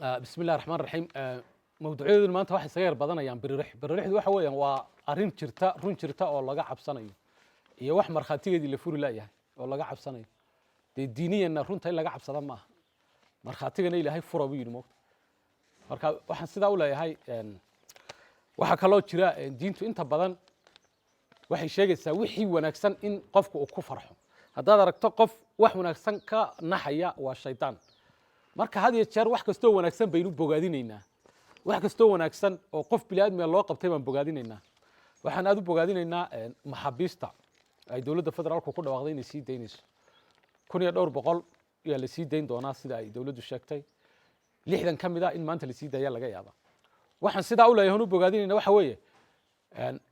Bismi illahi raxmaan raxiim. Mawduucyadoodu maanta waxay isaga yar badanayaan biririx. Biririxdu waxa weeyaan waa arrin jirta, run jirta oo laga cabsanayo, iyo wax markhaatigeedii la furi laayahay oo laga cabsanayo. Dee diiniyanna runta in laga cabsada maaha, markhaatigana Ilaahay fura buu yidhi, moogta. Marka waxaan sidaa u leeyahay, waxaa kaloo jira, diintu inta badan waxay sheegaysaa wixii wanaagsan in qofku uu ku farxo. Haddaad aragto qof wax wanaagsan ka naxaya, waa shaydaan. Marka had iyo jeer wax kastoo wanaagsan baynu bogaadinaynaa, wax kastoo wanaagsan oo qof biniaadmiga loo qabtay baan bogaadinaynaa. Waxaan aad u bogaadinaynaa maxaabiista ay dowladda federaalku ku dhawaaqday inay sii daynayso. Kun iyo dhowr boqol yaa la sii dayn doonaa sida ay dowladdu sheegtay. 60 ka mid a in maanta la sii daaya laga yaaba. Waxaan sidaa u leeyahay, u bogaadinayna waxa weeye,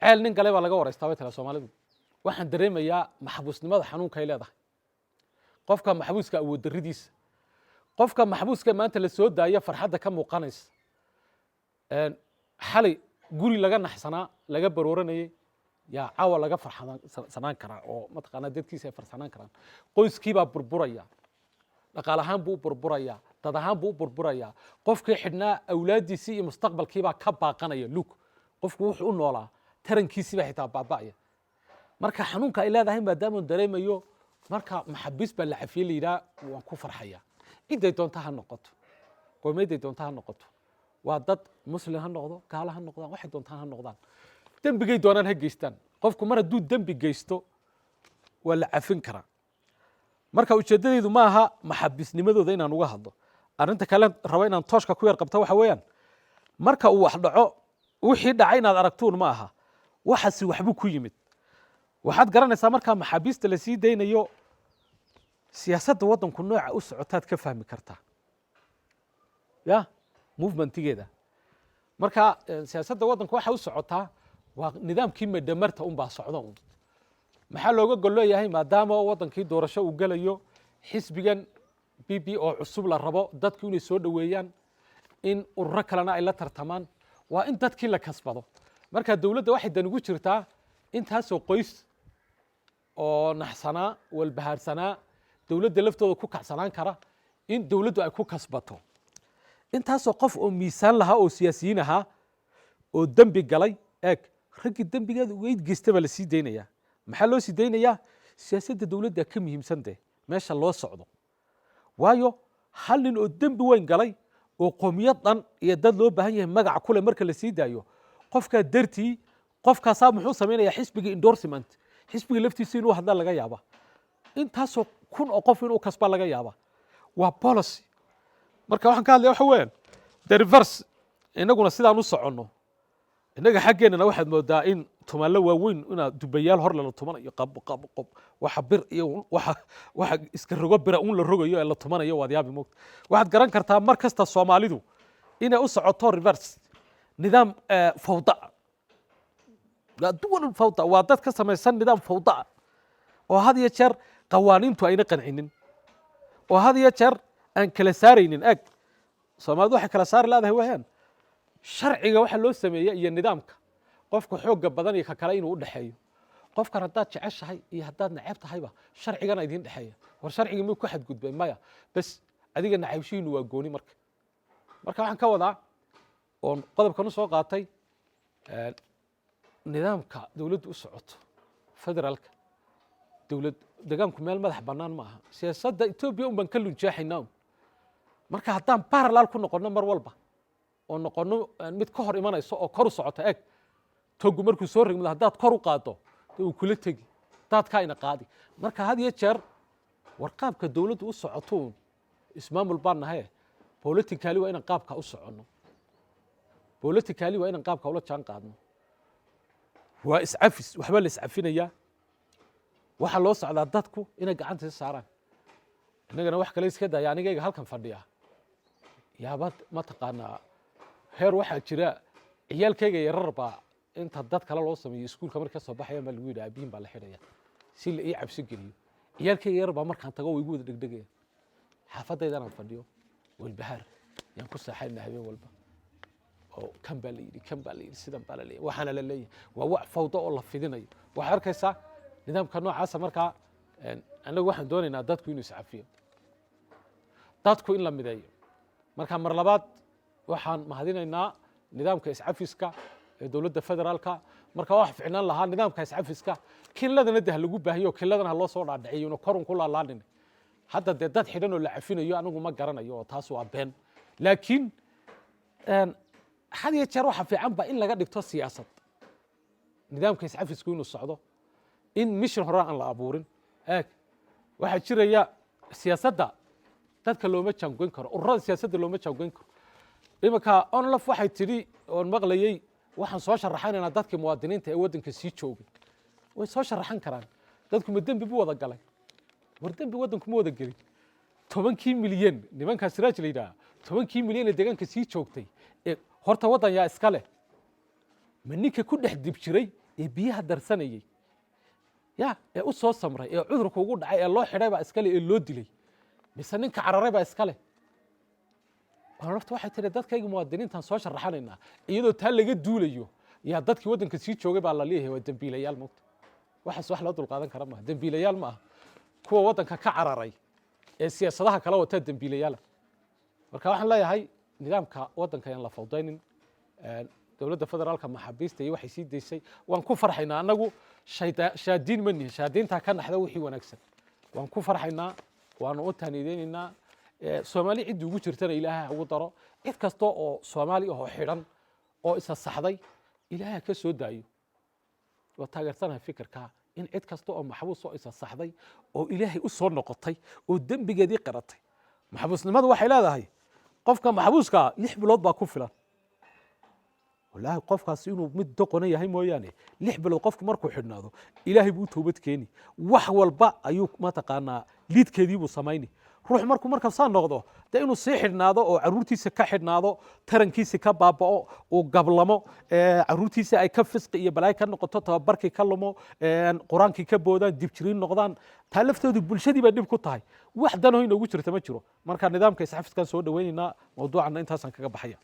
ceel nin gale baa laga waraystaa bay tala Soomaalidu. Waxaan dareemayaa maxbuusnimada xanuunkay leedahay, qofka maxbuuska awood darridiisa, qofka maxbuuska maanta la soo daaya farxadda ka muuqanaysa. Xalay guri laga naxsanaa, laga barooranayay, yaa caawa laga farxsanaan karaa oo mataqaanaa dadkiisa ay farxsanaan karaan. Qoyskiibaa burburaya, dhaqaale ahaan buu u burburayaa, dad ahaan buu u burburayaa. Qofkii xidhnaa awlaaddiisii iyo mustaqbalkiibaa ka baaqanaya. Lug qofku wuxuu u noolaa, tarankiisiibaa xitaa baaba'aya. Marka xanuunka ay leedahay maadaama dareemayo, marka maxabiis baa la cafiyey la yidhaha, waan ku farxaya. Ciday doonta ha noqoto, qowmiyadday doonta ha noqoto, waa dad muslim ha noqdo, gaalo ha noqdaan, waxay doontaan ha noqdaan, dembigay doonaan ha geystaan. Qofku mar hadduu dembi geysto, waa la cafin karaa. Marka ujeeddadaydu ma aha maxabiisnimadooda inaan uga hadlo. Arrinta kale rabo inaan tooshka ku yar qabto waxa weeyaan, marka uu wax dhaco, wixii dhacay inaad aragtuun ma aha, waxaasi waxbuu ku yimid. Waxaad garanaysaa markaa maxaabiista la sii daynayo, siyaasadda waddanku nooca u socotaad ka fahmi kartaa ya movementigeeda. Marka siyaasadda waddanku waxa u socotaa waa nidaamkii medhamarta unbaa socdo un. Maxaa looga gol leeyahay? Maadaama waddankii doorasho uu gelayo, xisbigan PP oo cusub la rabo dadku inay soo dhoweeyaan, in ururo kalena ay la tartamaan, waa in dadkii la kasbado. Marka dowladda waxay dan ugu jirtaa intaasoo qoys oo naxsanaa, walbahaarsanaa, dowladda laftooda ku kacsanaan kara, in dowladdu ay ku kasbato. Intaasoo qof oo miisaan lahaa oo siyaasiyiin ahaa oo dembi galay, eeg, raggii dembigeeda ugeyd geysta baa la sii daynayaa. Maxaa loo sii daynayaa? Siyaasadda dowladda ka muhiimsan dee meesha loo socdo. Waayo, hal nin oo dembi weyn galay oo qoomiyad dhan iyo dad loo baahan yahay magaca kule marka la sii daayo, qofkaa dartii, qofkaasaa muxuu samaynayaa? Xisbigii endorsement, xisbiga laftiisa inuu hadla laga yaaba, intaasoo kun oo qof inuu kasba laga yaaba. Waa policy. Marka waxaan ka hadlaya waxa weeyaan the reverse. Innaguna sidaan u soconno, innaga xaggeennana waxaad moodaa in tumaallo waaweyn inaad dubayaal hor lala tumanayo, qab qab qob, waxa bir iyo waxa iska rogo bira un la rogayo ee la tumanayo. Waad yaabi, moogta. Waxaad garan kartaa mar kasta Soomaalidu inay u socoto reverse, nidaam fawda, waa duwal fawda, waa dad ka samaysan nidaam fawda oo had iyo jeer qawaaniintu ayna qancinin, oo had iyo jeer aan kala saaraynin. Eg, Soomaalidu waxay kala saari leedahay wayaan sharciga waxa loo sameeyey iyo nidaamka qofka xoogga badan iyo ka kale inuu u dhexeeyo. Qofkan haddaad jeceshahay iyo haddaad neceb tahayba, sharcigana idiin dhexeeya. War sharcigii miyuu ku xadgudbay? Maya. Bes, adiga nacaybshihiinu waa gooni. Marka waxaan ka wadaa oon qodobkan u soo qaatay, nidaamka dowladdu u socoto federaalka, dowlad degaanku meel madax bannaan ma aha. Siyaasadda Etoobiya un baan ka lunjeexaynaa un. Marka haddaan parallel ku noqonno mar walba oo noqonno mid ka hor imanayso oo kor u socota, eg, togu markuu soo regmado, haddaad kor u qaaddo, dee uu kula tegi, daadkaa ina qaadi. Marka had iyo jeer warqaabka dowladdu u socoto uun, ismaamul baan nahaye, politically waa inaan qaabka u soconno, politically waa inaan qaabka ula jaan qaadno. Waa iscafis, waxbaa la iscafinayaa. Waxaa loo socdaa dadku inay gacanta is saaraan. Innagana wax kale iska daya, anigayga halkan fadhiya yaaba mataqaanaa heer waxaa jira ciyaalkayga yarar baa inta dad kale loo sameeyo iskuulka markay ka soo baxayaan baa lagu yidhi aabihiin baa la xidhaya, si la ii cabsi geliyo. Ciyaalkayga yarar baa markaan tago way igu wada dhegdhegaya. Xaafadaydan aan fadhiyo walbahaar yaan ku saaxaynaa habeen walba, oo kan baa la yidhi, kan baa la yidhi, sidan baa la leeyahay, waxaana la leeyahay waa wax fawdo oo la fidinayo. Waxaad arkaysaa nidaamka noocaasa. Markaa annagu waxaan doonaynaa dadku inuu iscafiyo, dadku in la mideeyo. Marka mar labaad waxaan mahadinaynaa nidaamka iscafiska ee dowladda federaalka. Marka wax ficnaan lahaa nidaamka iscafiska kiladana de ha lagu baahiyo, kiladana ha loo soo dhaadhiciyo, inu korun ku laalaanin. Hadda dee dad xidhan oo la cafinayo anigu ma garanayo, oo taas waa been. Laakiin had iyo jeer waxa fiican ba in laga dhigto siyaasad nidaamka iscafisku inuu socdo, in mission hore aan la abuurin. Eeg, waxaa jiraya siyaasadda dadka looma jaangoyn karo, ururada siyaasadda looma jaangoyn karo. Iminka ONLF waxay tidhi oon maqlayey, waxaan soo sharaxanaynaa dadkii muwaadiniinta ee waddanka sii joogay. Way soo sharaxan karaan. Dadku ma dembi bu wada galay? War dembi waddanku ma wada gelin. 10-kii milyan nimankaa Siraaj la yidhaha, 10-kii milyan ee deegaanka sii joogtay ee horta waddan yaa iska leh? Ma ninka ku dhex dib jiray ee biyaha darsanayey ya ee u soo samray ee cudurka ugu dhacay ee loo xidhay baa iskale ee loo dilay, mise ninka cararay baa iskale? Nafta waxay tihi dadkayga muwaadiniintaan soo sharaxanaynaa. Iyadoo taa laga duulayo yaa dadkii waddanka sii joogay baa la leeyahay waa dembiilayaal. Mogta, waxaas wax loo dulqaadan kara maaha. Dembiilayaal ma aha. Kuwa waddanka ka cararay ee siyaasadaha kala wataa dembiilayaala. Marka waxaan leeyahay nidaamka waddanka ayaan la fawdaynin. Dowladda federaalka maxaabiista iyo waxay sii daysay waan ku farxaynaa. Annagu shaadiin ma nihin, shaadiintaa ka naxda wixii wanaagsan. Waan ku farxaynaa, waanu u taaniideynaynaa. Soomaali ciddii ugu jirtana Ilaahay ha ugu daro. Cid kasta oo Soomaali ahoo xidhan oo isa saxday, Ilaahay ha ka soo daayo. Waa taageersanahay fikirka in cid kasta oo maxbuus oo isa saxday oo Ilaahay u soo noqotay oo dembigeedii qiratay. Maxbuusnimadu waxay leedahay, qofka maxbuuska 6 bilood baa ku filan. Wallaahi, qofkaasi inuu mid doqona yahay mooyaane, 6 bilood qofku markuu xidhnaado, Ilaahay buu u toobad keeni, wax walba ayuu mataqaanaa liidkeedii buu samayni. Ruux markuu marka saa noqdo dee inuu sii xidhnaado oo caruurtiisa ka xidhnaado, tarankiisa ka baaba'o, uu gablamo, caruurtiisa ay ka fisqi iyo balaayo ka noqoto, tababarkii ka lumo, qur-aankii ka boodaan, dibjiriin noqdaan, taa laftoodu bulshadii bay dhib ku tahay. Wax danoo inoogu jirta ma jiro. Marka nidaamka isxafiskaan soo dhaweynaynaa. Mawduucanna intaasaan kaga baxaya.